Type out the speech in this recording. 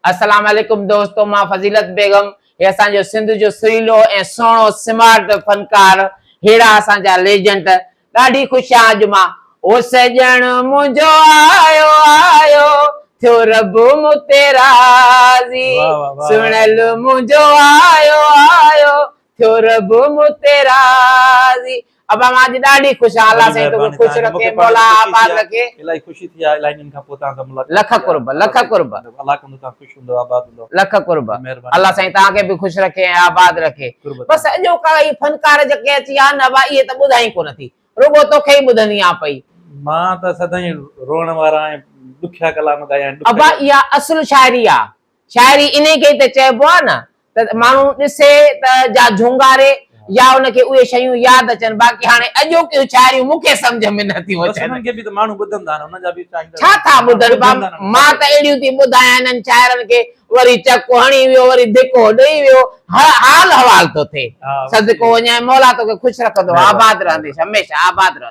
السلام عليڪم دوستو مان فضيلت بيگم هي اسان جو سنڌ جو سريلو ۽ سهڻو سمارٽ فنڪار ههڙا اسان جا ليجنڊ ڏاڍي خوش آهيان اڄ مان او سڄڻ منهنجو آيو آيو ٿيو رب مون تي راضي سڻل منهنجو آيو آيو ٿيو رب مون تي راضي ابا مان اڄ ڏاڍي خوش آهيان الله سائين توکي خوش رکي مولا آباد رکي. الاهي خوشي ٿي آهي الاهي ڏينهن کان پوء توهان سان ملاقات لک قرب لک قرب الله ڪندو توهان خوش هوندو آباد هوندو لک قرب الله سائين توهان کي به خوش رکي ۽ آباد رکي بس اڄوڪا هي فنڪار جيڪي اچي ويا آهن ابا اهي ته ٻڌائين ڪونه ٿي رڳو توکي ئي ٻڌندي آهيان پئي. مان ته سدائين روئڻ وارا ۽ ڏکيا ڪلام ڳايا آهن ابا اها اصل شاعري آ شاعري انهي کي ئي ته چئبو آهي نه ته ماڻهو ڏسي ته جا جهونگاري يا ان کي اهي شيون ياد اچن باقي هاڻي اڄوڪيون شاعريون مون کي سمجهه ۾ نه ٿيون بس اچن. انهن کي به ته ماڻهو ٻڌندا آهن انهن جا به چاهيندڙ ڇا ٿا ٻڌن با ٻڌندا آهن. مان ته اهڙيون ٿي ٻڌايان انهن شاعرن کي وري چڪ هڻي ويو وري ڌڪو ڏئي ويو حال حوال ٿو ٿئي ها صدقو وڃائين مولا توکي خوش رکندو مهرباني آباد رهنديس هميشه آباد رهنديس.